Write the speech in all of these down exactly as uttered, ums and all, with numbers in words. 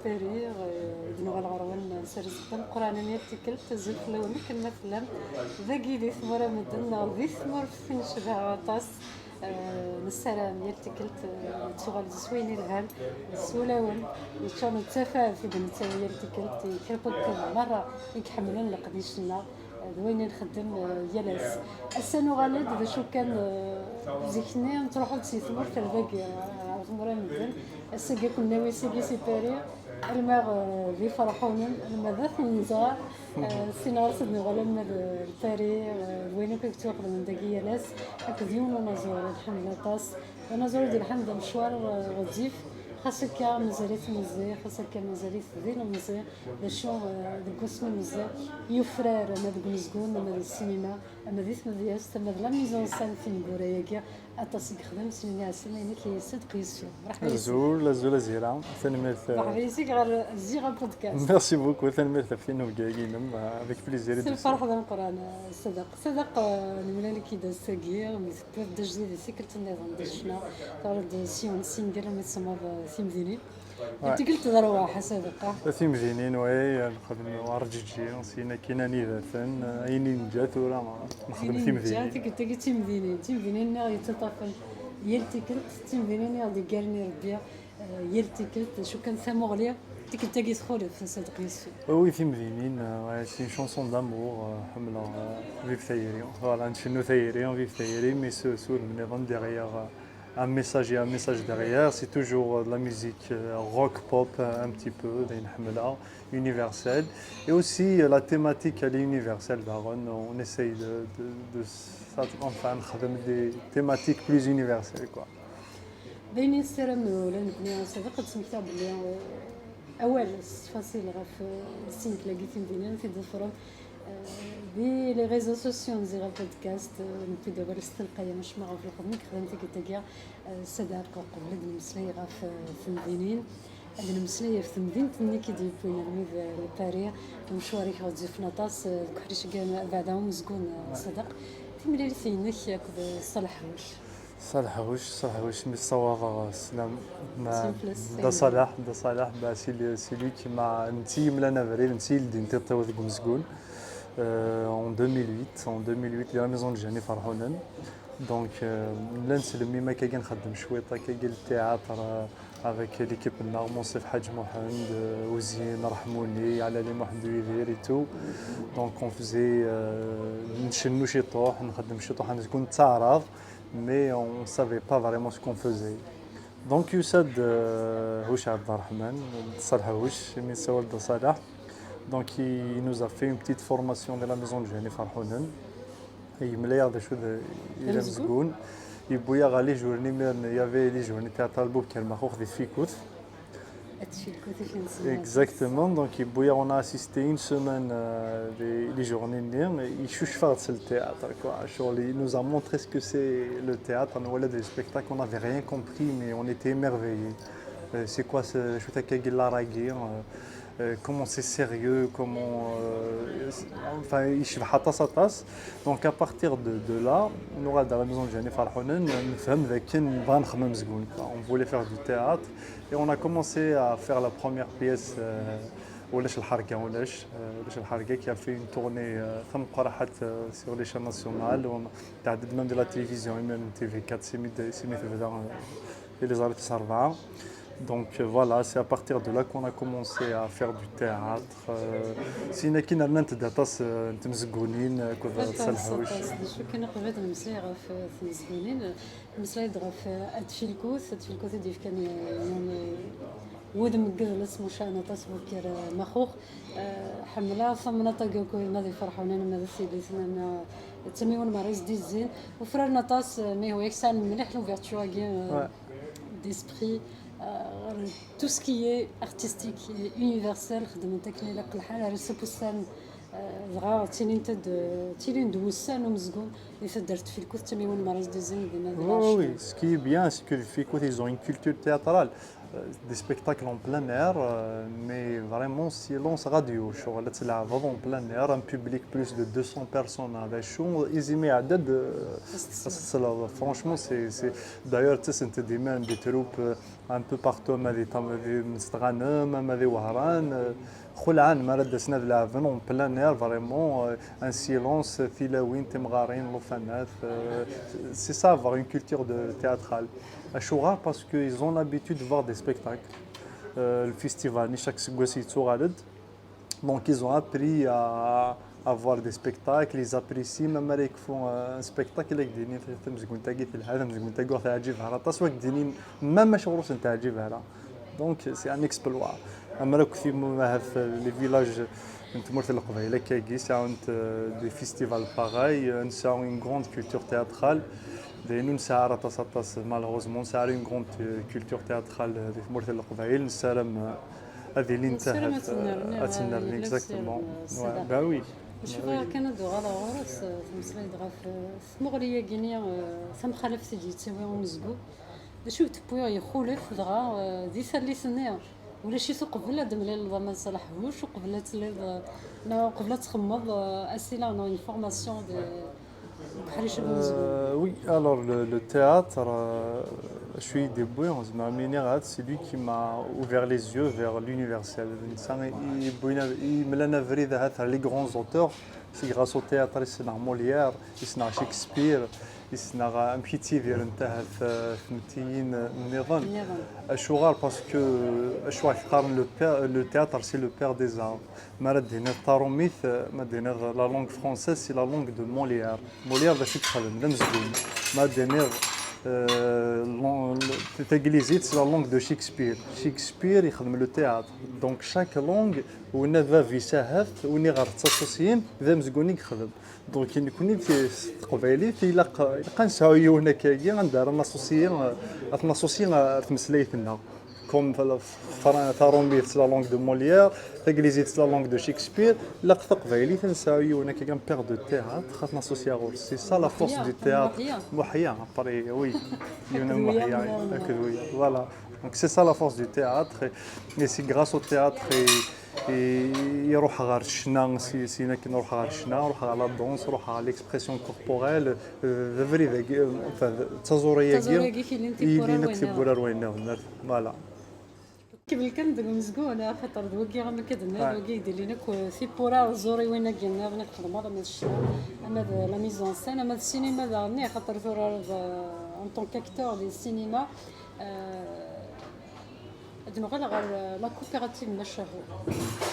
Paris, eh, d-nuɣal ɣer-wen s rrezq d ameqqran am yal tikkelt. Azul fell-awen akken ma tellam dagi di tmura medden neɣ di tmurt i necbeḥ aṭas. Eh, nessaram yal tikkelt, eh, nettuɣal s wayen ilhan, s wulawen yeččuren d tafat i d-nettawi yal tikkelt i kra n wakken merra i iḥemmlen leqdic-nneɣ, eh, d wayen i nxeddem, eh, yal ass. Ass-a nuɣal-d d acu kan, eh, zik-nni nettruḥu-d si tmurt ar dagi, eh, ɣer tmura medden. Ass-agi ad ken-nawi sigi si Paris, alma, eh, d iferḥunen, alma d at nẓar, eh, sin ɣer-s ad nuɣal alma d, d Paris, eh, d wayen akk i yettwaxedmen dagi yal ass, akked yiwen unaẓur i nḥemmel aṭas. Anaẓur i d-ilḥan d amecwar, eh, ɣezzif, xas akka mazal-it meẓẓi, xas akka mazal-it d ilemẓi, d acu, eh, deg wasmi meẓẓi, yufrar ama deg umezgun, ama di ssinima, ama di tmedyazt, ama d la mise en scène tineggura-agi, aṭas i yexdem, snin iɛessen, ayen akka yessed qiyes. Mṛeḥba yis-k. Azul, azul a Zira, tanemmirt, eh, mṛeḥba yis-k ɣer Zira Podcast. Merci beaucoup, tanemmirt ɣef tinubga-agi-inem, eh, avec plaisir. S lferḥ d ameqqran, eh, Sadaq. Sadaq, eh, nemlal-ik-id ass-agi, mi tewwiḍ-d ajdid i tikkelt nniḍen di ccna, tuɣaleḍ-d s yiwen single umi tsemmaḍ, eh, Timdinin. Ouais. Tikkelt d rrwaḥ, a Sadaq, ah. Timdinin, oui, nxeddem Rǧiǧi, syin akkin Anidaten, eh, ayen i neǧǧa tura, eh, nexdem Ayen i neǧǧa, Timdinin. Tikkelt-agi d Timdinin. Timdinin-nneɣ yettaṭṭafen yal tikkelt, Timdinin i ɣ-d-iggaren i Rebbi, eh, yal tikkelt, d acu kan tamuɣli, tikkelt-agi txulef, a Sadaq Yusef. Oui, Timdinin, euh, ouais, c'est une chanson d'amour, euh, ḥemmleɣ, euh, Vive Tayri. Voilà, ncennu tayri, Vive Tayri, mais s, s udem nniḍen derrière, euh, un message, il y a un message derrière. C'est toujours, euh, de la musique, euh, rock, pop, euh, un petit peu, d ayen ḥemmleɣ, universel. Et aussi, euh, la thématique, elle est universelle, daɣen. On essaye de, de, de sat-, enfin, nexdem des thématiques plus universelles, quoi. D ayen i nessaram ula d nekkni, a Sadaq, ad d-smektiɣ belli, eh, awal s tfasil ɣef, eh, single-agi Timdinin, ad t-id-ḍefrem, eh, di les réseaux sociaux n Zira Podcast, eh, newwi-d awal s telqay, am acemma ɣef lxedma i yexdem tikkelt-agi, eh, Sadaq, qbel ad nemmeslay ɣef, eh, Timdinin, ad nemmeslay ɣef temdint-nni i d-yewwin almi d, eh, Paris, lemecwar-ik ɣezzifen aṭas, eh, deg uḥric-agi abeɛda umezgun, eh, Sadaq. Timlilit-inek akked, eh, Ṣaleḥ Ḥuc. Ṣaleḥ Ḥuc, Ṣaleḥ Ḥuc, mi ssawaḍeɣ sslam. Naam, Dda Ṣaleḥ, Dda Ṣaleḥ, bah, c'est lui, c'est lui qui m'a, netta i yemlan abrid, netta i yeldin tiṭ-iw deg umezgun. Euh, en deux mille huit, en deux mille huit, di la maison de jeunes Iferḥunen. Donc, euh, nella neslem i wakken ad nxeddem cwiṭ, akka, le théâtre, euh, avec l'équipe-nneɣ, Munsif Ḥaǧ Muḥend, euh, Uzyin Raḥmuni, Ɛlali Muḥend Uyidir et tout. Donc, on faisait, euh, ncennu ciṭuḥ, nxeddem ciṭuḥ, amezgun nettaɛraḍ. Mais on savait pas vraiment ce qu'on faisait. Donc, yusa-d, euh, Huc Ɛebderreḥman, Dda Ṣaleḥ Ḥuc, imi nessawal Dda Ṣaleḥ. Donc, il nous a fait une petite formation de la maison de jeunes Iferḥunen. Yemla-yaɣ d acu d, d amezgun. Yewwi-yaɣ ɣer les journées, imir-nni, il y avait les journées théâtrales Bubker Maxux di Tfikut. Exactement, donc yewwi-yaɣ, on a assisté une semaine, euh, les, les journées-nni, icucef-aɣ-d s le théâtre, quoi. Genre, il nous a montré ce que c'est le théâtre, on voyait des spectacles, on n'avait rien compris, mais on était émerveillés. Euh, c'est quoi ce, acu-t akka l'art-agi, euh, euh, comment c'est sérieux, comment, euh, c'est, enfin, yecbeḥ aṭas, aṭas. Donc à partir de, de là, nuɣal-d ɣer la maison de jeunes Iferḥunen, nefhem d akken bɣa nexdem amezgun, quoi. On voulait faire du théâtre. Et on a commencé à faire la première pièce, euh, Ulac Lḥerga, Ulac, euh, Ulac Lḥerga, qui a fait une tournée, euh, tameqqrant, euh, sur les chaînes nationales. On a même de la télévision, même T V quatre, c'est mis de, c'est mis de, euh, et les artistes arba'a. Donc, euh, voilà, c'est à partir de là qu'on a commencé à faire du théâtre. Euh, syin akkin rnant-d aṭas, euh, n tmezgunin, euh, akked Aṭas, Ṣaleḥ Ḥuc. Aṭas. D acu kan, qbel ad nemmeslay ɣef, euh, tmezgunin, Mmeslay-d ɣef, eh, At Filkut, At Filkut i d-yefkan, eh, yiwen, eh, wudem n yidles mucaɛen aṭas Bubker, eh, Maxux. Eh, ḥemmleɣ tamnaḍt-agi akk, ma d Iferḥunen, ma d At Yeliten, ama d tamiwen merra i s-d-izzin. Ufraren aṭas, eh, ma yehwa-yak sɛan mliḥ l'ouverture-agi, eh, d'esprit, eh, ɣer tout ce qui est artistique et universel, xedment akken ilaq lḥal, ar ass-a n wussan, Eh, dɣa ttilint-d, ttilin-d wussan umezgun di taddart Filkut, d tamiwen merra i s-d-izzin dinna di oui, oui, ce qui est bien, c'est que Filkut, ils ont une culture théâtrale. Des spectacles en plein air, euh, mais vraiment silence radio. Ccɣel ad tleɛbeḍ en plein air, un public plus de deux cents personnes, d acu izi mi iɛedda-d, euh, ad s-tesleḍ. Franchement, c'est, c'est, d'ailleurs, ttasent-d dima des troupes, euh, un peu partout, ama di Tam-, di Mestɣanem, ama di Wehran, euh, xulɛen mi ara d-asen ad leɛben en plein air, vraiment, euh, un silence, tilawin, timɣarin, llufanat, euh, c'est ça, avoir une culture de théâtrale. Acuɣer? Parce qu'ils ont l'habitude de voir des spectacles. Euh, le festival, chaque seggas yettuɣal-d. Donc, ils ont appris à, à voir des spectacles, ils apprécient même avec font un spectacle avec des nifs, tamezgunt-agi telha, tamezgunt-agi ur teɛǧib ara aṭas, wak d-inin même acuɣer ur sen-teɛǧib ara. Donc, c'est un exploit. Am ara ktimu ahat les villages n tmurt n Leqbayel akkagi, sɛunt, euh, des festivals pareils, euh, nesɛu une grande culture théâtrale. Dayen ur nesɛi ara aṭas, aṭas, malheureusement, ur nesɛi ara une grande, euh, culture théâtrale, euh, di tmurt n Leqbayel. Nessaram, euh, ad ilint ahat, euh, ad tennerni, exactement. Ouais, bah oui. Ncuf kan ad uɣaleɣ ɣur-s, euh, temmeslayeḍ ɣef, euh, tmuɣli-agi-nni, euh, tamxalaft i d-yettawi umezgun. D acu i d-tewwi yexulef dɣa, euh, di tallit-nni? Ulac-it uqbel ad d-temlaleḍ ama d Salah Huc, uqbel ad telliḍ, euh, neɣ uqbel ad txemmeḍ, euh, asileɣ neɣ une formation de, deg uḥric n umezgun. Euh, oui, alors le, le théâtre, euh, acu i d-yewwi, zemreɣ ad iniɣ, c'est lui qui m'a ouvert les yeux vers l'universel. D netta i, i yewwin, i yemlan abrid ahat ar les grands auteurs. C'est grâce au théâtre i ssneɣ Molière, i ssneɣ Shakespeare, i ssneɣ amek i ttidirent ahat, euh, tmettiyin, euh, nniḍen. Acuɣer? Parce que, euh, acuɣer i qqaren le père, le théâtre, c'est le père des arts. Mi ara d-tiniḍ tarumit, euh, ma d-tiniḍ la langue française, c'est la langue de Molière. Molière d acu i yexdem? D amezgun. Ma d-tiniḍ, euh, lon-, taglizit, c'est la langue de Shakespeare. Shakespeare yexdem le théâtre. Donc chaque langue, winna d bab-is ahat, win iɣer ttaṣuṣyin, d amezgun i yexdem. Donc nekkni ti-, s teqbaylit ilaq, ilaq ad nesɛu yiwen akkagi anda ara naṣuṣyi, ad t-naṣuṣyi ar tmeslayt-nneɣ. Comme la, fran-, tarumit, c'est la langue de Molière, taglizit, c'est la langue de Shakespeare, ilaq taqbaylit ad nesɛu yiwen akkagi, un père de théâtre, ad t-naṣuṣyi ɣur-s. C'est ça la force du théâtre. Muḥya, après, oui. Yiwen Muḥya, akked wiyaḍ. Voilà. Donc c'est ça la force du théâtre. Et, et c'est grâce au théâtre et, et, i ruḥeɣ ɣer ccna, si, syin akken ruḥeɣ ɣer ccna, ruḥeɣ ɣer la danse, ruḥeɣ ɣer l'expression corporelle, euh, d abrid-agi, euh, enfin, d taẓuri-agi, taẓuri-agi i yilin tiwwura n wayen nniḍen. Voilà. Kemmel kan deg umezgun, axaṭer d wagi, am akka d-tenniḍ, wagi i d-ilin akk, euh, tiwwura, taẓuriwin-agi nniḍen i txedmeḍ, ama d ccna, ama d la mise en scène, ama d ssinima daɣen, axaṭer turareḍ, euh, en tant qu'acteur di ssinima. Euh, Ad nuɣal ɣer, euh, la coopérative Macahu.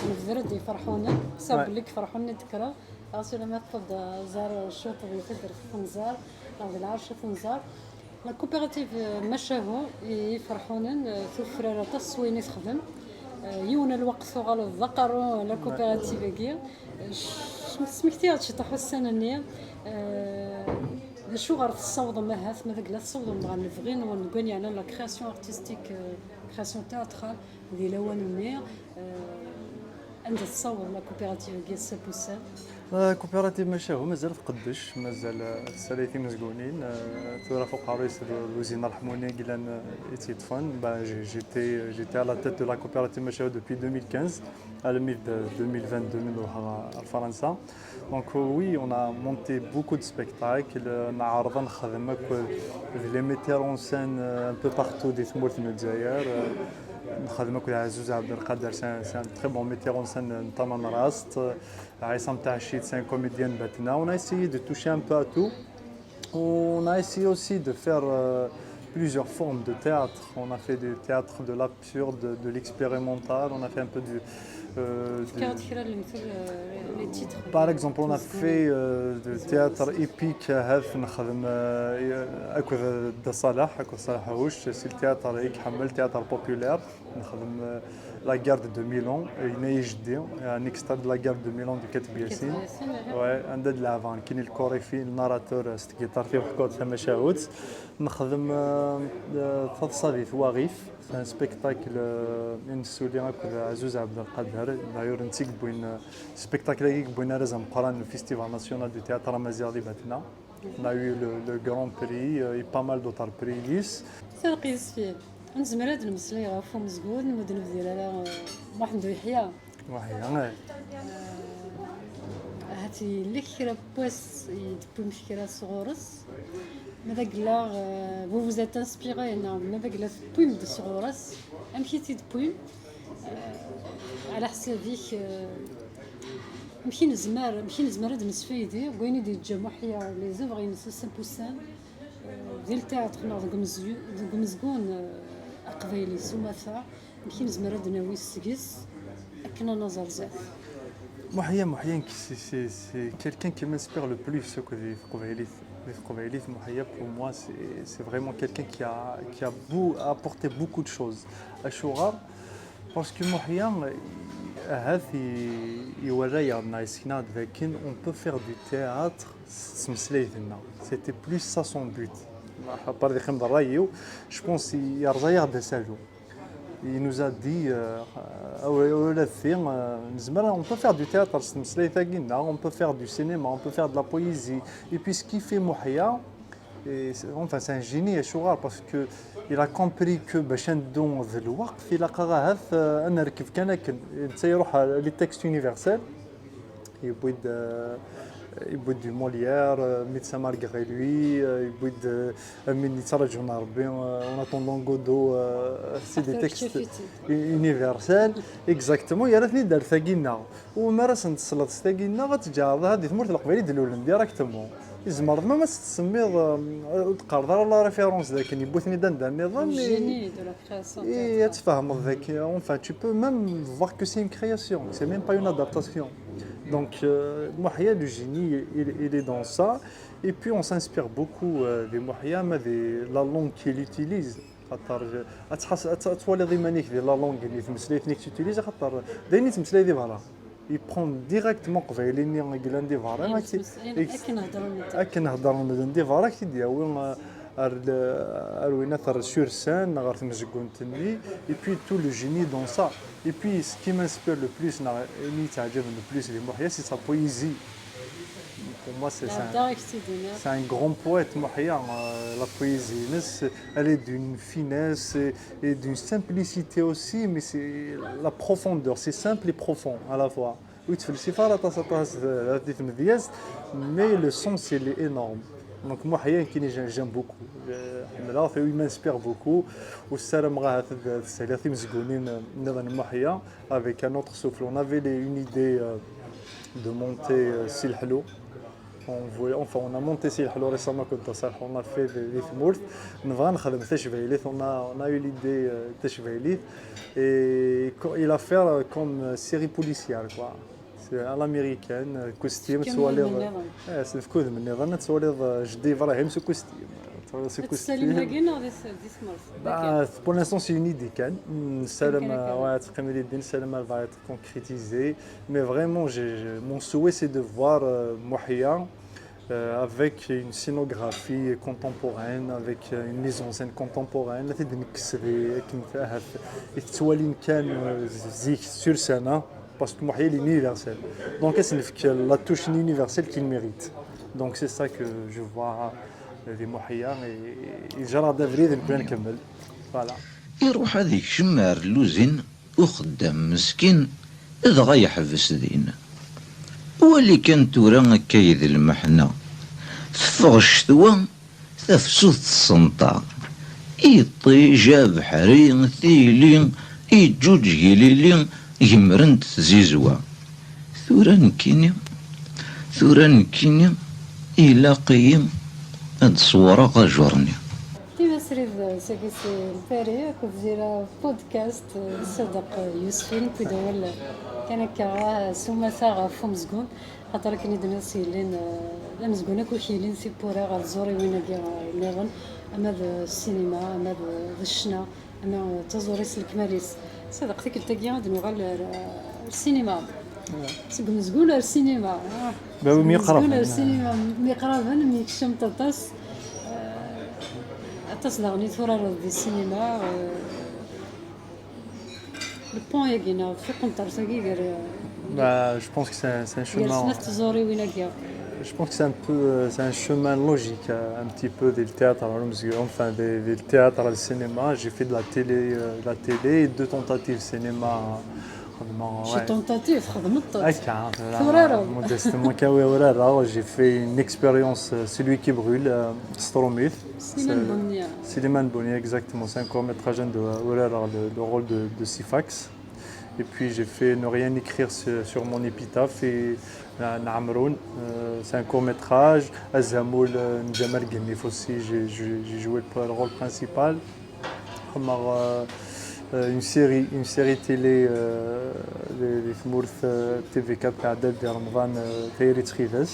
Nebder-d i Ferḥunen, saw belli deg Ferḥunen i d-tekkreḍ. Ɣas ulamma teṭṭfeḍ, euh, ẓer, euh, cwiṭ di taddart Xenzar, neɣ di lɛerc Xenzar. La coopérative, euh, Macahu i Ferḥunen, euh, tufrar aṭas s wayen i texdem. Euh, yiwen n lweqt tuɣaleḍ d aqerru n la coopérative-agi. Euh, s-, smekti-aɣ-d ciṭuḥ ussan-nni. Euh, d acu ɣer tessawḍem ahat, ma d la tessawḍem ɣer lebɣi-nwen deg wayen yeɛnan la création artistique, euh, création théâtrale, di lawan-nni, euh, anda tessaweḍ la coopérative-agi ass-a n wussan? La coopérative Macahu mazal tqeddec, mazal, euh, tessalay timezgunin, euh, tura f uqerru-is d, d Uzin Rḥmuni i yellan, euh, i tt-yeṭṭfen. Ben, j'ai, j'étais, j'étais à la tête de la coopérative Macahu depuis deux mille quinze, almi d deux mille vingt-deux mi ruḥeɣ ɣer Fransa. Donc, euh, oui, on a monté beaucoup de spectacles, euh, neɛreḍ ad nexdem akk d les metteurs en scène, euh, un peu partout di tmurt n Lezzayer. Euh, nexdem akk d Ɛzuz Abdelkader, c'est un, c'est un très bon metteur en scène n Tamanrast. Euh, Aïssa Mtaḥcit, c'est un comédien n Batna. On a essayé de toucher un peu à tout. On a essayé aussi de faire, euh, plusieurs formes de théâtre. On a fait du théâtre de l'absurde, de l'expérimental, on a fait un peu du, euh, du... Fkiɣ-d kra n lemtul, euh, les titres. Par exemple, on a fait, euh, du théâtre épique, euh, ahat nexdem, euh, akked Dda Salah, akked Salah Houch, c'est le théâtre i iḥemmel, théâtre populaire. Nexdem, euh, la guerre de deux mille un, euh, yenna-yi jeddi, un extrait de la guerre de deux mille un de Kateb Yasin. Kateb Yasin, aha. Ouais, anda d-leɛbeɣ nekkini le coryphée, le narrateur, euh, s tgiṭart-iw ḥkuɣ-d tamacahut. Nexdem, euh, euh, taḍsa di twaɣit, c'est un spectacle, euh, i nessuli akked Ɛzuz Abdelkader. D'ailleurs, netta i yewwin, euh, spectacle-agi i yewwin arraz ameqqran n le Festival National du Théâtre Amaziɣ di Batna. On a eu le, le Grand Prix, euh, et pas mal d'autres prix. Talqis fil. Nezmer ad nemmeslay ɣef umezgun, ma ur d-nebdir ara, eh, Muḥend Uyeḥya. Muḥya, eh, Ahat yella kra n wass d-tewwim kra sɣur-s. Ma d agella, eh, vous vous êtes inspiré, neɣ ma d agella tewwim-d sɣur-s, amek i tt-id-tewwim? Eh, ɛla ḥsab-ik, eh, amek i nezmer, amek i nezmer ad nesfaydi deg wayen i d-yeǧǧa Muḥya, les œuvres-ines, ussan n wussan, eh, di le théâtre neɣ deg umezyu-, deg umezgun, eh, aqbayli s umata, amek i nezmer ad d-nawi seg-s akken ad naẓ ar zdat? Muḥya, Muḥya, c'est, c'est, c'est quelqu'un qui m'inspire le plus, ce que di teqbaylit. Di teqbaylit, Muḥya, pour moi, c'est, c'est vraiment quelqu'un qui a, qui a beau-, apporté beaucoup de choses. Acuɣer? Parce que Muḥya, ahat i, iwerra-yaɣ-d neɣ yessken-aɣ-d dakken on peut faire du théâtre s tmeslayt-nneɣ. C'était plus ça son but. À part di qim d ṛṛay-iw, je pense yerẓa-yaɣ-d asalu. Il nous a dit, euh, euh, ula d ti, euh, nezmer, on peut faire du théâtre s tmeslayt-agi-nneɣ, on peut faire du cinéma, on peut faire de la poésie. Et puis ce qui fait Muḥya, et c'est- enfin c'est un génie, acuɣer, parce que il a compris que bac ad neddu d lweqt, ilaq-aɣ ahat, euh, ad nerkeb kan akken. Netta iruḥ ar les textes universels, yewwi-d, euh, yewwi-d du Molière, euh, Médecin malgré lui, euh, yewwi-d, euh, Amin yettraǧun Rebbi, euh, En attendant Godot, euh, c'est des Arthur textes Kefiti. Universels. Exactement, yerra-ten-id ar tagi-nneɣ. U mi ara sen-tesleḍ s tagi-nneɣ, ad tǧeɛreḍ ahat di tmurt n Leqbayel i d-lulen directement. Tzemreḍ même ad s-tsemmiḍ, euh, ur d-qqareḍ ara la référence dakken, yewwi-ten-id anda nniḍen. Le génie de la création Et ad tfehmeḍ dakken, enfin, tu peux même voir que c'est une création, c'est même pas une adaptation. Donc, euh, Muḥya, le génie, il, il est dans ça. Et puis, on s'inspire beaucoup, euh, de Muḥya, mais de la langue qu'il utilise. Xaṭer, euh, ad tḥas-, ad t-, ad twaliḍ iman-ik di la langue-nni, tmeslayt-nni k-utilise, xaṭer d ayen i tmeslay di berra. Il prend directement aqbayli-nni i yellan di berra. Ayen ttmeslayen akken heddren medden. Akken heddren medden di berra, ak-t-id-yawi, euh, ar, ar winna, ar sur scène, ɣer tmezgunt-nni, et puis tout le génie dans ça. Et puis, ce qui m'inspire le plus, neɣ ayen i yi-ttɛeǧǧiben le plus di Muḥya, c'est sa poésie. Pour moi, c'est c'est un, Lɛebda i k-tt-id-iniɣ. C'est un grand poète, Muḥya. Euh, la poésie-ines, elle est d'une finesse et, et d'une simplicité aussi, mais c'est la profondeur, c'est simple et profond à la fois. Ur yettfelsif ara aṭas, aṭas, euh, di tmedyazt, mais le sens, il est énorme. Donc, Muḥya, nekkini, j'aime, j'aime beaucoup. Euh, ḥemmleɣ-t, il m'inspire beaucoup. U ssarameɣ ahat ad, ad saliɣ timezgunin, euh, nniḍen n Muḥya, avec un autre souffle. On avait les- une idée, euh, de monter, euh, Si Leḥlu. On voulait- enfin, on a monté Si Leḥlu récemment, كنت صالح, on a fait de, di tmurt. Nebɣa nexdem tacbaylit, on a, on a eu l'idée, euh, tacbaylit. Et co- et la faire, euh, comme, euh, série policière, quoi. C'est à l'américaine, euh, costume, Comme twaliḍ, udem nniḍen. Eh, s lefk udem nniḍen, ad twaliḍ, euh, Jeddi Ibrahim s ukustim. Twaliḍ s Ad ukustim. tessalim dagi neɣ di s- di tmurt? Bah, pour l'instant, c'est une idée kan. Nessaram, Kan, kan. Ouais, teqqim l'idée, nessaram elle va être concrétisée. Mais vraiment, j'ai- j'ai- mon souhait, c'est de voir, euh, Muḥya, euh, avec une scénographie contemporaine, avec, euh, une mise en scène contemporaine. Ad t-id-nekkes di, akken ahat i t-ttwalin kan, euh, zik sur scène, hein, parce que Muḥya, il est universel. Donc, ad s-nefk la touche universelle qu'il mérite. Donc, c'est ça que je vois, euh, di Muḥya, et, et j'ai hâte d'avril, de nkemmel. Voilà. Iruḥ ad ikcem ar lluzin uxeddam meskin, dɣa yeḥbes din. Wali kan tura akka i d lmeḥna. Teffeɣ ccetwa, tafsut tessenṭar. Iṭij, abeḥri, tili, iǧǧuǧǧeg ilili, gemrent tzizwa. Tura nekkini, tura nekkini, ilaq-iyi ad d-ṣewwreɣ ajur-nni. Timasrid sagi si Lpari akked Zira podcast, Sadeq Yusef, newwi-d awal kan akka, ah, s umata ɣef umezgun, xaṭer akken i d-nniɣ s yellin, eh, d amezgun akk i k-yellin tiwwura ɣer tẓuriwin-agi, eh, nniḍen, ama d ssinima, ama d, d ccna, ama d taẓuri s lekmal-is. Sadeq, tikkelt-agi ad nuɣal ar, ar ssinima. Seg umezgun ar ssinima. Ah. Bah oui, Seg umezgun myeqraben. Ar ssinima, myeqraben, myekcem-d aṭas. Eh, aṭas daɣen i turareḍ di ssinima. Eh, le pont-agi neɣ taquntert-agi gar, Bah, je pense que c'est un, c'est un gar chemin. snat tẓuriwin-agi. Je pense que c'est un peu, euh, c'est un chemin logique, euh, un petit peu, dès le théâtre à la musique, enfin, dès, dès le théâtre à le cinéma. J'ai fait de la télé, euh, de la télé et deux tentatives cinéma. Vraiment, J'ai ouais. Tentative, خدمت. Ah, car, là, Ferrero. Modestement, car oui, voilà, là, j'ai fait une expérience, euh, Celui qui brûle, euh, Stromae. Slimane Bonia. Slimane Bonia, exactement. C'est un court-métrage de, voilà, alors, le, le rôle de, de Sifax. Et puis j'ai fait Ne rien écrire sur, sur mon épitaphe et, euh, Naamroun. Euh, c'est un court-métrage. Azamul, euh, N'Djamel Guennif aussi, j'ai, j'ai, j'ai joué le, le rôle principal. Comme, euh, euh, une série, une série télé, euh, les, les Mourth, euh, T V quatre, Adel de Ramadan, euh, Tayri Tchidas.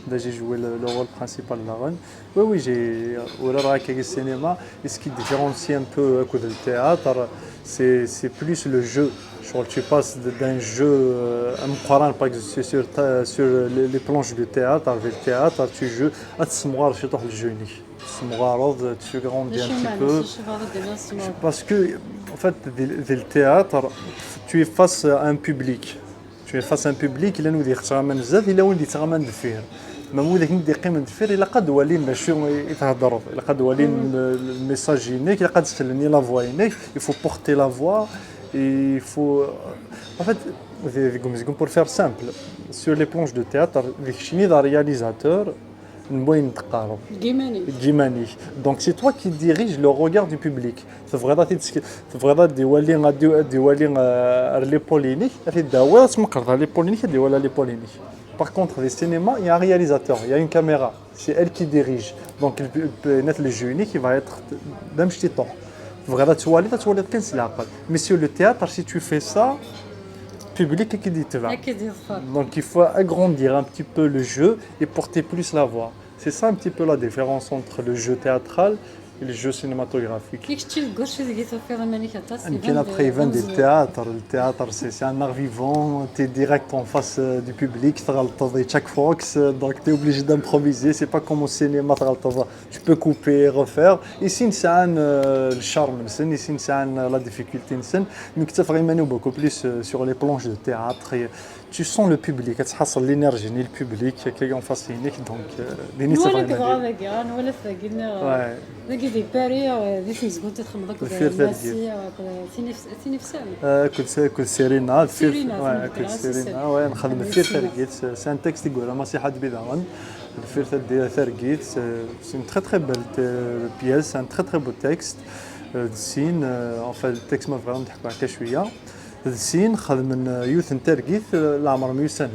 Là, j'ai joué le, le rôle principal là. Oui, oui, j'ai, au cinéma, et ce qui différencie un peu, euh, que le théâtre, c'est, c'est plus le jeu. Genre, tu passes de- d'un jeu, euh, un coran, par exemple, sur, sur ta- sur les, les planches de théâtre, avec le théâtre, tu joues, à تسمغار شي طوح الجوني. تسمغار، tu grandis un petit peu. Parce que, en fait, dès, dès le théâtre, tu es face à un public. Tu es face à un public, il a nous dire ça من زاد, il a nous dire ça من دفير. Mais moi, dès que des قيم دفير, il a قد ولين شو يتهضر, il a قد ولين le message ينيك, il a قد سلني la voix ينيك, il faut porter la voix, et il faut, en fait, pour faire simple, sur les planches de théâtre, avec Chine, réalisateur, une moyenne de قارب. Guimani. Guimani. Donc c'est toi qui dirige le regard du public. تبغيض تبغيض ديوالي غادي ديوالي l'épaule ينيك, غادي داوي تمقرض l'épaule ينيك, ديوالي l'épaule ينيك. Par contre, au cinéma, il y a un réalisateur, il y a une caméra. C'est elle qui dirige. Donc, le, le, le jury qui va être d'un petit temps. تبغيض توالي, توالي كان سلاقل. Mais sur le théâtre, si tu fais ça, public qui dit tu vas. أكيد يظفر. Donc il faut agrandir un petit peu le jeu et porter plus la voix. C'est ça un petit peu la différence entre le jeu théâtral et le jeu cinématographique. كي كنتي تقول شي ديك توفير مانيك عطاس يمكن après يبان دي التياتر. التياتر c'est, c'est un art vivant, t'es direct en face, euh, du public, تغلطض chaque fois, euh, donc t'es obligé d'improviser, c'est pas comme au cinéma تغلطض, tu peux couper, refaire. Ici c'est un, euh, le charme, ici c'est un, la difficulté, mais كتفرق beaucoup plus, euh, sur les planches de théâtre. Et tu sens le public, تحصل l'énergie, le public qui est en face, donc, euh, ديني نوال تفرق. كذا داكي، نوال ثاقي. Ouais. داكي دي باري، دي تمزكون تتخمضك الفير تاع الجيل. تينفسان. آه، كنت كنت سيرينا، الفير، سيرينا، ouais, فهمت، كنت آه، سيرينا، سيرينا. ouais، نخدم هذه الفير السيرينا. تاع الجيل، c'est un texte يقول ما سي حد بيداغن. الفير تاع الجيل، c'est une très très belle, euh, pièce, un très très beau texte. آه، د سين، آه، enfin, le texte ما بغينا نضحكوا هكا شويه. د سين خدمن، آه، يوث نتاع الجيل، آه، العمر مية سنه.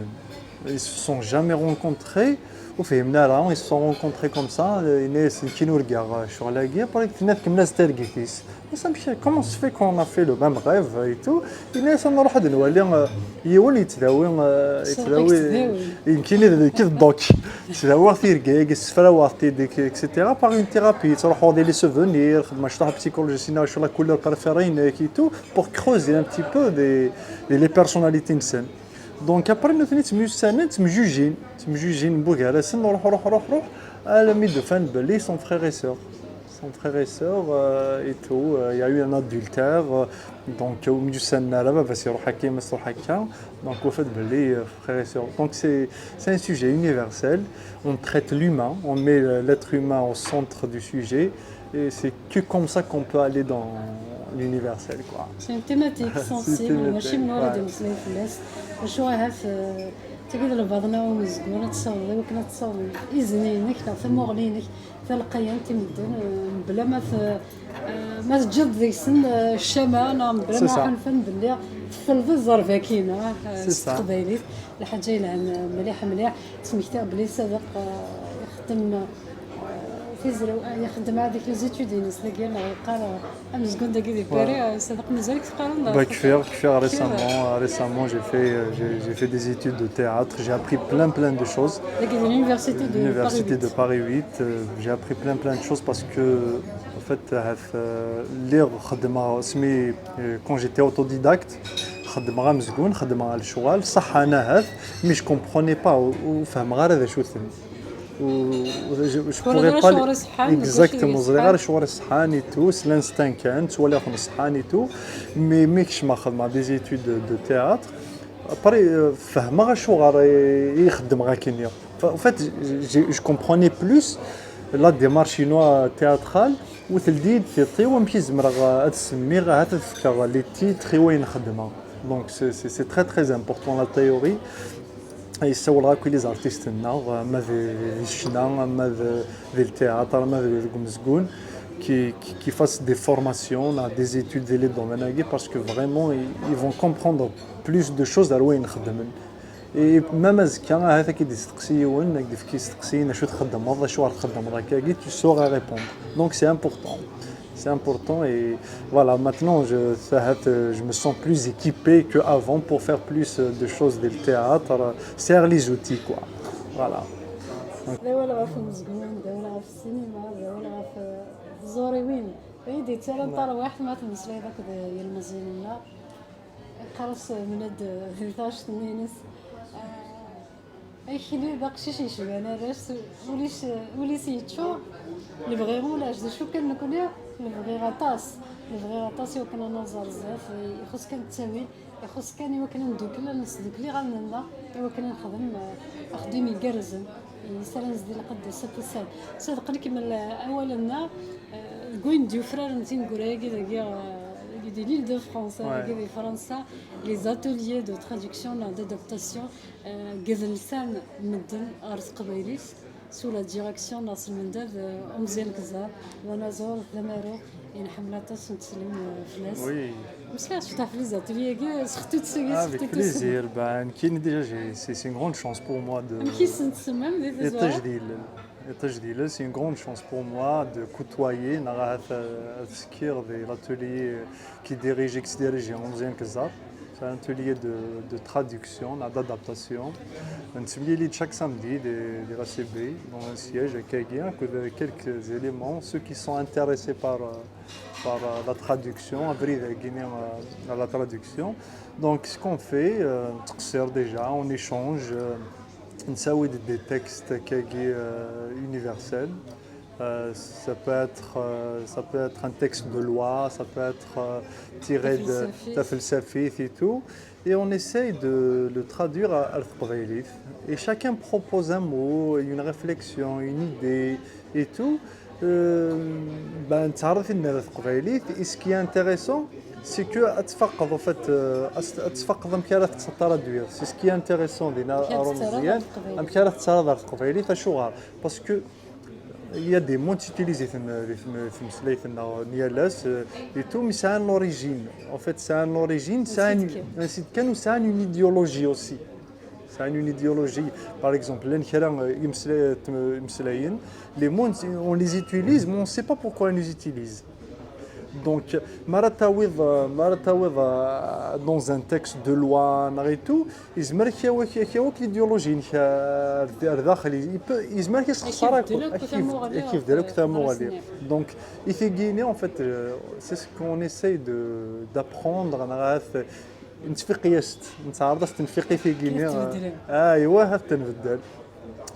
Ils se sont jamais rencontrés, وفهمنا راه ils se sont rencontrés comme ça, الناس كي نرجع شغل هاكي، après تنات كملنا ستاركيتيس. بس مشي, comment se fait qu'on a fait le même rêve et tout, الناس نروح نولي, آه، يولي يتداوي, آه، سوق يتداوي, يتداوي. يمكن إذا كيف الدوك. تداوي تيركاك، السفراوات تيديك, et cetera, par une thérapie, تروحوا des souvenirs, خدمة شطح psychologie, سينا شو la couleur préférée et tout, pour creuser un petit peu des, des, les personnalités نسن. Donc après, nous تميسانين, تمجوجين, تمجوجين بوغارسن, روح, روح, روح, روح, à la mi de fin, بلي sont frères et sœurs. Sont frères et sœurs, euh, et tout. Euh, il y a eu un adultère, euh, donc, ومجوسان راه بابا سي روح هكا, يمس روح هكا. Donc, au fait, بلي, euh, frères et sœurs. Donc, c'est, c'est un sujet universel. On traite l'humain, on met, euh, l'être humain au centre du sujet. Et c'est que comme ça qu'on peut aller dans l'universel, quoi. C'est une thématique sensible, thématique, ماشي من ورا ouais. دي مسلمين في الناس. شو هاف تقدر بعضنا ومزقون تصور وكنا تصور إذنينك ثم مغلينك ثلقيا تمدن بلا ما ت- آه، ما تجد ذيسن الشمانة بلا C'est ما ça. حنفن باللي تفلض الزرباكينة. C'est ça. تقبايليت الحاجة يلعن مليح مليح. تسمكتها بلي صدق، آه، يخدم تيزرو يخدم هذيك لي زيتود ينس داكي يلاه يقرا امزكون داكي دي باري صدق مازالك تقرا. Bah, كفير, كفير récemment, euh, récemment j'ai fait, euh, j'ai, j'ai fait des études de théâtre, j'ai appris plein plein de choses. داكي دي l'université de L'université de Paris. Paris huit, euh, j'ai appris plein plein de choses parce que en fait, euh, اللي خدمة سمي, euh, quand j'étais autodidacte, خدمة غا مزقون, خدمة غا الشغل, صح أنا هاف, mais je comprenais pas, و- وفهم غير هذا شو ثم. و- و- je, je ولا pourrais غير pas شغل les- الصحان، Exactement, شغل زري غير شغل الصحان et tout, c'est l'instinct كان, تولي خدمة الصحان et tout, mais ميكش ما خدمة des études de, de théâtre. Après, euh, فهمة غا شو غير يخدم غا كينيا. En fait, je, je comprenais plus la démarche chinoise théâtrale, u teldi-d tiṭ-iw amek i zemreɣ ad semmiɣ, ahat ad fkeɣ les titres i wayen xeddmeɣ. Donc c'est, c'est, c'est très, très important, la théorie. Yessawel akk i les artistes-nneɣ, ama d, di ccna, ama d, di le théâtre, ama d, deg umezgun, qui, qui, qui fassent des formations, des études di les domaines-agi, parce que vraiment, ils, ils vont comprendre plus de choses ar wayen xeddmen. Et même azekka, ahat ad k-id-isteqsi yiwen, ad k-d-ifk isteqsiyen, acu txeddmeḍ, acuɣer txeddmeḍ akkagi, tu sauras répondre. Donc c'est important. C'est important et voilà, maintenant je, ahat, euh, je me sens plus équipé qu'avant pour faire plus, euh, de choses de théâtre, euh, c'est les outils quoi. Voilà. D awal ɣef umezgun, d awal ɣef ssinima, d awal ɣef tẓuriwin. Ay d-yettaran tarwiḥt ma temmeslayeḍ akked yilmeẓyen-nneɣ. Iqqar-as Mnad di taɣect-nni-ines, akli d aqcic yecban arrac, ul-is, ul-is yeččur. Lebɣi ulac, d acu kan nekni lebɣi aṭas, lebɣi aṭas i wakken ad naẓer zdat, ixuṣ kan ttawil, ixuṣ kan i wakken ad neddukel, ad nesdukkel iɣallen-nneɣ, i wakken ad nexdem, eh, axeddim igerrzen. Yessaram zdi lqedd s afussan. Sadqen kemmel awal-nneɣ, eh, deg wayen d-yufraren tineggura-agi dagi, eh, dagi di l'Île-de-France, eh, dagi di Fransa, les ateliers de traduction neɣ d'adaptation, eh, deg idelsan n medden ɣer teqbaylit, sous la direction neɣ s lmendad, eh, umeẓyan Kezar, d anaẓur, d amaru, i nḥemmel aṭas, nettsellim, eh, fell-as. Mmeslayeɣ cwiṭ ɣef les ateliers-agi, sextut sagi, sextut sagi. Avec plaisir. Ben, nekkini déjà, j'ai- c'est c'est une grande chance pour moi de Amek i sen-tsemmam di tazwara? Iṭij d ilel. Iṭij d ilel, c'est une grande chance pour moi de côtoyer, neɣ ahat, euh, ad sekkiɣ di l'atelier qui dirige, ex-dirigé Oumziane Kezar. C'est un atelier de, de traduction, d'adaptation. Nettemlili-d chaque samedi di, di la C B, dans un siège akkagi, akked quelques éléments, ceux qui sont intéressés par, euh, par, euh, la traduction, abrid-agi-nni, euh, à la traduction. Donc, ce qu'on fait, euh, nettqessir déjà, on échange, euh, nettawi-d des textes akkagi, euh, universels. Euh, ça peut être, euh, ça peut être un texte de loi, ça peut être, euh, tiré de Tafelsafit. Tafelsafit et tout. Et on essaye de le traduire à, à la taqbaylit. Et chacun propose un mot, une réflexion, une idée et tout. Euh, ben, nettɛerḍ-it-id ɣer teqbaylit. Et ce qui est intéressant, c'est que ad tfaqeḍ, en fait, euh, ad tfaqeḍ amek ara tetttraduiḍ. C'est ce qui est intéressant dinna, Amek ara tettaraḍ ɣer teqbaylit. Amek ara tettaraḍ ɣer teqbaylit, acuɣer? Parce que il y a des mots utilisés di tem- di tem- di tmeslayt-nneɣ n yal ass, euh, et tout, mais sɛan l'origine. En fait, sɛan l'origine, sɛan, Ansi d-kkan. Ansi d-kkan, u sɛan une idéologie aussi. Sɛan une idéologie. Par exemple, llan kra, euh, imesla- tem- imeslayen, les mots, on les utilise, mais on ne sait pas pourquoi on les utilise. Donc, mi ara tawiḍ, euh, mi ara tawiḍ, euh, dans un texte de loi, neɣ et tout, yezmer ad k-yawi, ad k-yawi akk l'idéologie-inek, euh, ar daxel. Il peut- yezmer ad k-yessexṣer Ad k-ibeddel akk, akk ad k-, tamuɣli ad k-ibeddel akk ɣef tamuɣli. teɣrast-nni. Donc, i tigi-nni, en fait, euh, c'est ce qu'on essaye de, d'apprendre, neɣ ahat nettfiq-as-tt, nettɛerḍ-as-tt, nettfiq i tigi-nni. Ad t-nbeddel. Ah, aywa, ad t-nbeddel.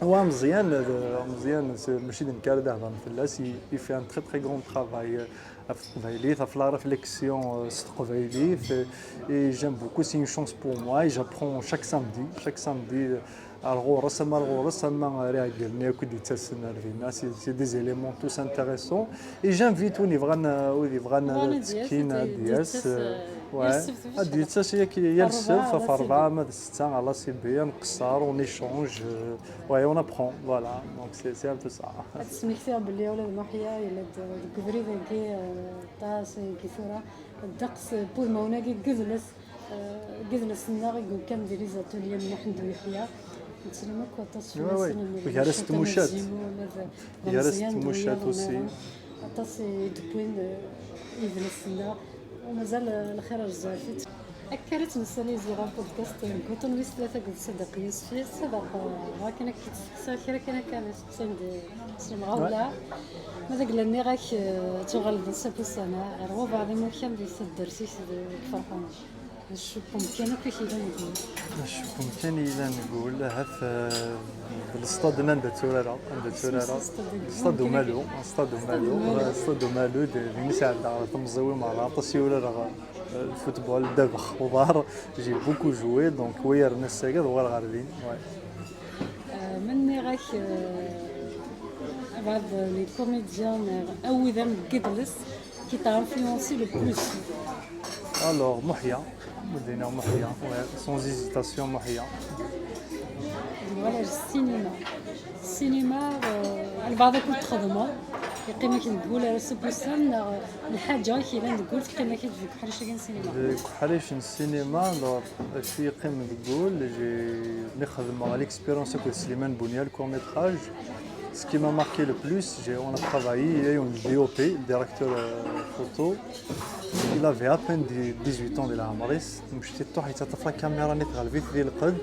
Wa Meẓyan, d- Meẓyan, c'est- mačči d nekk ara d-hedren fell-as, il, il fait un très, très grand travail, euh, ɣef teqbaylit, ɣef la réflexion, euh, s teqbaylit, euh, et j'aime beaucoup, c'est une chance pour moi, et j'apprends chaque samedi, chaque samedi, euh, ar ɣur-s, ama ar ɣur-s, ama ar iɛeggalen akk i d-yettasen ar dinna, c'est, c'est des éléments tous intéressants, et j'invite wid yebɣan, euh, wid yebɣan Bɣan ad ad d-yas, ttekkin, ad ad d-yas, d-yas, euh, euh, ouais. yal ssebt, Ad d-yettas yak, yal Rrebɛa, ssebt, ɣef la C B. Rrebɛa, ama d ssetta, à la C B, ad nqeṣṣer, on échange, euh, ouais, on apprend, voilà, donc c'est, c'est un peu ça. Ad d-smektiɣ belli ula d Muḥya yella-d deg ubrid-agi, eh, aṭas agi tura, ddeqs n wudmawen-agi n yidles, eh, n yidles-nneɣ i yekkan di les ateliers n Muḥend Uyeḥya. Nettsellim akk aṭas Ouais, ouais. fell-asen, Gar-as tmucat. Tama Zimo, ula d Gar-as Meẓyan d tmucat wiyaḍ aussi. nniḍen. Aṭas i d-wwin, eh, idles-nneɣ. U mazal, eh, lxir ar zdat. Akka ara ttmeslay ziɣ ɣer podcast n Guṭen wis tlata akked Sadaq Yusfi. Sadaq, eh, akken akka i k-id-steqsiɣ kra kan akka, ma teqsiḍ-d, eh, s lemɣawla. Ma d agla nniɣ-ak, eh, tuɣaleḍ ass-a d ussan-a ɣer ubeɛḍ imukan di taddart-ik d, deg Ferḥun. Acu n umkan akk i k-yellan deg wul? Acu n umkan i yellan deg wul? Ahat, eh, d lestad-nni anda tturareɣ, anda tturareɣ. Lestad Umalu, Stade Umalu, Stade Umalu, d din i sɛeddaɣ temẓi-w merra, aṭas i urareɣ, eh, football, ddabex, uḍar, j'ai beaucoup joué, donc wa yerna ass-agi ad uɣaleɣ ɣer din, ouais. Eh, ma nniɣ Avec, euh, بعض les comédiens, euh, أو إذا مقدلس qui t'a influencé le plus. Alors, Mohiya, Mohiya, ouais, sans hésitation, Mohiya. Voilà, le cinéma. Cinéma, euh, البعض يكون تخدمه يقيمك تقول على سبوسان الحاجة كي لان تقول تقيمك تفك حاجة كاين سينما. Deg uḥric n ssinima, alors, acu yeqqim deg wul, j'ai mi xedmeɣ l'expérience akked Sliman Bounial, le court métrage. Ce qui m'a marqué le plus, j'ai, on a travaillé, il y a eu un D O P, directeur euh, photo. Il avait à peine dix-huit ans de la Hamaris. Mecti tuḥ yettaṭṭaf la caméra nit ɣer lbit di lqed.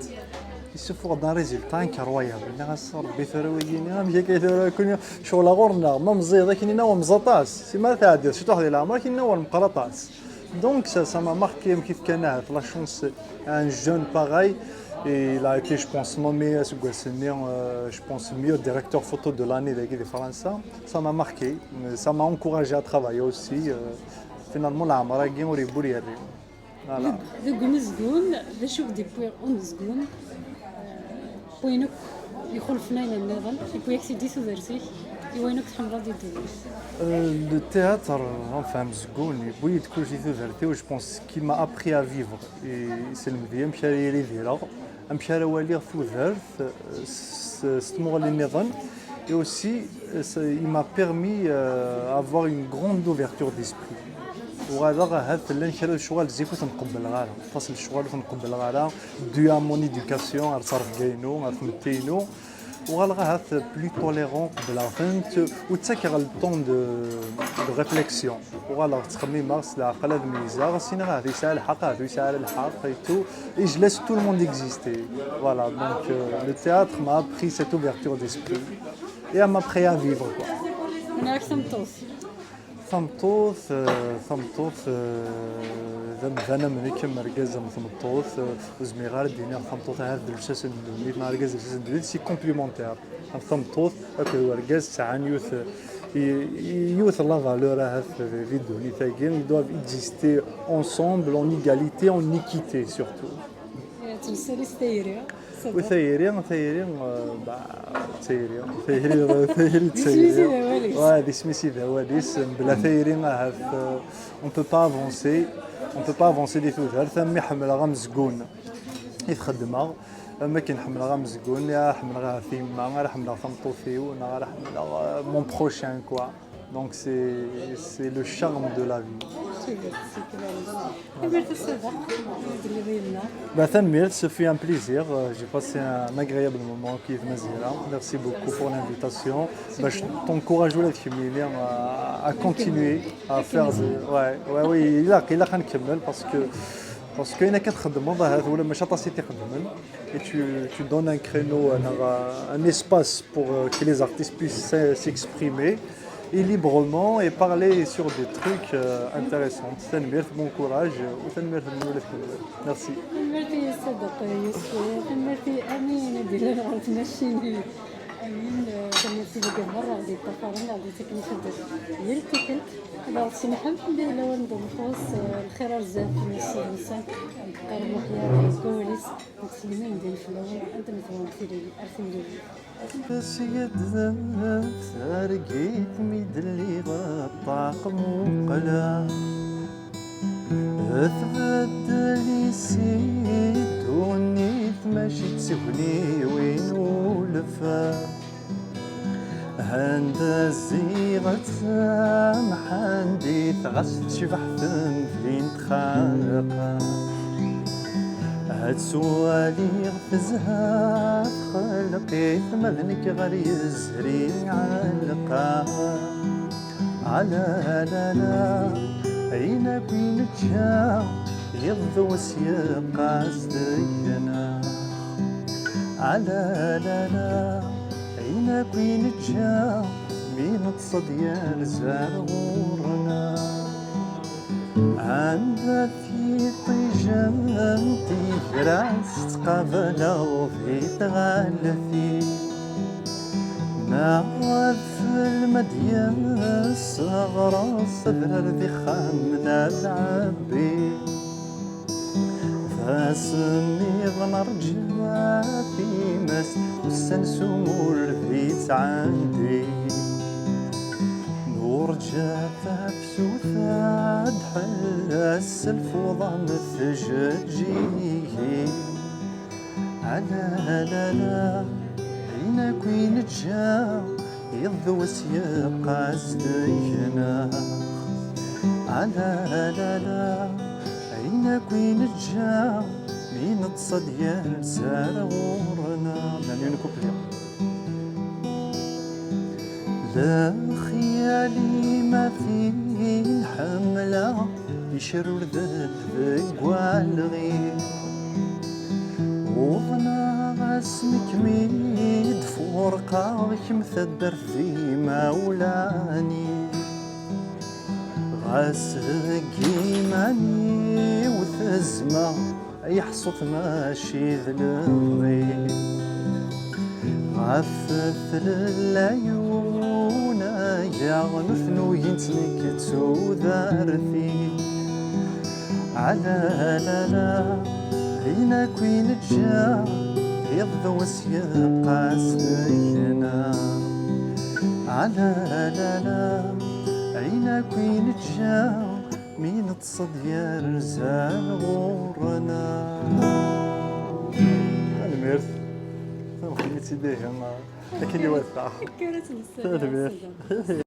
Yessufeɣ-d un résultat incroyable. Nniɣ-as Rebbi tura wigi-nni amek akka tura kuni ccɣel ɣur-neɣ ma meẓẓiyeḍ akken-nni wa meẓẓ aṭas. Si ma tɛeddiḍ ciṭuḥ di leɛmer akken-nni wa meqqer aṭas. Donc ça, ça m'a marqué, amek i fkan ahat la chance à un jeune pareil. Et il a été, je pense, nommé aseggas-nni, euh, je pense, meilleur directeur photo de l'année dagi di Fransa. Ça m'a marqué, ça m'a encouragé à travailler aussi. Euh, finalement, leɛmer-agi ur yewwi ur yerri. Voilà. Deg umezgun, d acu i k-d-yewwi umezgun? Wayen akk ixulfen ayen nniḍen, yewwi-ak-t-id i tudert-ik, i wayen akk tḥemmleḍ di ddunit. Euh, le théâtre, enfin, amezgun, yewwi-yi-d kullec di tudert-iw, je pense, qui m'a appris à vivre. Yesselmed-iyi amek ara iridireɣ, amek ara waliɣ tudert, euh, s, s tmuɣli nniḍen. Et aussi, euh, ça, il m'a permis euh, avoir une grande ouverture d'esprit. Uɣaleɣ ahat llan kra n lecɣal zik ur ten-qebbleɣ ara. Aṭas n lecɣal ur ten-qebbleɣ ara, dû à mon éducation, ar ttrebga-inu, ar tmetti-inu. Uɣaleɣ ahat plus tolérant, qebbleɣ-tent, ur ttakeɣ le temps de, de réflexion. Uɣaleɣ ttxemmimeɣ s leɛqel ad meyyzeɣ, ad s-iniɣ ahat yesɛa lḥeqq, ahat ur yesɛi ara lḥeqq, et tout. Et je laisse tout le monde exister. Voilà, donc euh, le théâtre m'a appris cette ouverture d'esprit et elle m'a appris à vivre, quoi. Nniɣ-ak tameṭṭut. Tameṭṭut, euh, tameṭṭut, euh, d amdan am nekk, am argaz am tmeṭṭut, euh, ur zmireɣ ara ad d-iniɣ tameṭṭut ahat d lsas n ddunit, neɣ argaz d lsas n ddunit, c'est complémentaire. Tameṭṭut akked urgaz sɛan yiwet, i- i- yiwet la valeur ahat di ddunit-agi, ils doivent exister ensemble en égalité, en équité surtout. Ttmeslay s tayri. Oui, tayri, tayri, euh, bah, tayri, tayri, tayri, D isem-is i d awal-is. Ouais, d isem-is i d awal-is, mebla tayri ahat, euh, on peut pas avancer, on peut pas avancer di tudert, am mi ḥemmleɣ amezgun i t-xeddmeɣ, am akken ḥemmleɣ amezgun, ara ḥemmleɣ ahat yemma, ara ḥemmleɣ tameṭṭut-iw, neɣ ara ḥemmleɣ euh, mon prochain, quoi. Donc c'est c'est le charme de la vie. Tanemmirt a Sadeq, ad d-tiniḍ yemma. Bah, tanemmirt, ce fut un plaisir. Euh, J'ai passé un agréable moment avec Mazira. Merci beaucoup pour l'invitation. Bah, je t'encourage à, à continuer à faire de... Ouais, ouais, oui, il a, il a parce que parce que هنا كتخدم والله هذا ولا مش عطاسي تخدم. Et tu, tu donnes un créneau, un, un espace pour euh, que les artistes puissent s'exprimer et librement et parler sur des trucs euh, intéressants. Tanemmirt, bon courage, euh, وتنميرت من ولد كبير. Merci. Tanemmirt a Sadeq Yousef, tanemmirt i Amine i d-yellan ɣer tmacinin. Amine, euh, tanemmirt i wigi merra ɣ-d-yeṭṭafaren, ɣ-d-yettaken ifadden yal tikkelt. Ad aɣ-tsemḥem, di lawan d nxuṣ, euh, lxir ar zdat, nnes-nsen, Rebbi iqerreb leḥya, deg wawal-is, nettsellim i medden fell-awen, anda ma tebɣam tilelli, ar timlilit. Tesgedem targit mi d-lliɣ ṭṭaq muqleɣ. Tbeddel yis-i ddunit, mačči d tugniwin ulfa. Anda ziɣ d tamḥandit, ɣas tecbeḥ temdint xalqa. Ad twaliɣ tezha txelqit, ma d nekk ɣer yezri ɛelqa. Ala, ala, ala, ayen akk i nečča, yiḍ d wass yeqqaz deg-neɣ. Ala, ala, ala, ayen akk i nečča, mi neṭṭes-d yerza ar ɣur-neɣ. Anda t-yiṭij n tigras ttqabaleɣ di tɣalti. Neɣ ɣef lmedya s aɣrus, adrar d ixxamen ad ɛebbi. D Asemmiḍ nerǧa timas, ussan s umur d yettɛeddi. Nurǧa tafsut ad d-tḥell, ass lfuḍa m tjeǧǧigin. Ala, ala, ala, ayen akk i neǧǧa, iḍ d wass yeqqaz deg-neɣ. Ala, ala, ala, ayen akk i neǧǧa, mi neṭṣa-d yers ar ɣur-neɣ. Nani une couple. Lexyal-im a tin ḥemmleɣ, icrurden deg walɣi. Uḍneɣ asmi kem-id-furqeɣ, kemm taddart d imawlan-iw. Ɣas deg iman-iw tezmeɣ, ay ḥṣut mačči d lebɣi. Ɣef tlellayun-agi nutni ugin-tt nekk d tudert-iw. Ala, ala, ala, ayen akk i neǧǧa, iḍ d wass yeqqaz deg-neɣ. Ala, ala, ala, ayen akk i neǧǧa, mi neṭṣa-d yerza ɣur-neɣ. Tanemmirt. Tanemmirt i dihin. Akken iwata. Akka ara tmessal. Tanemmirt.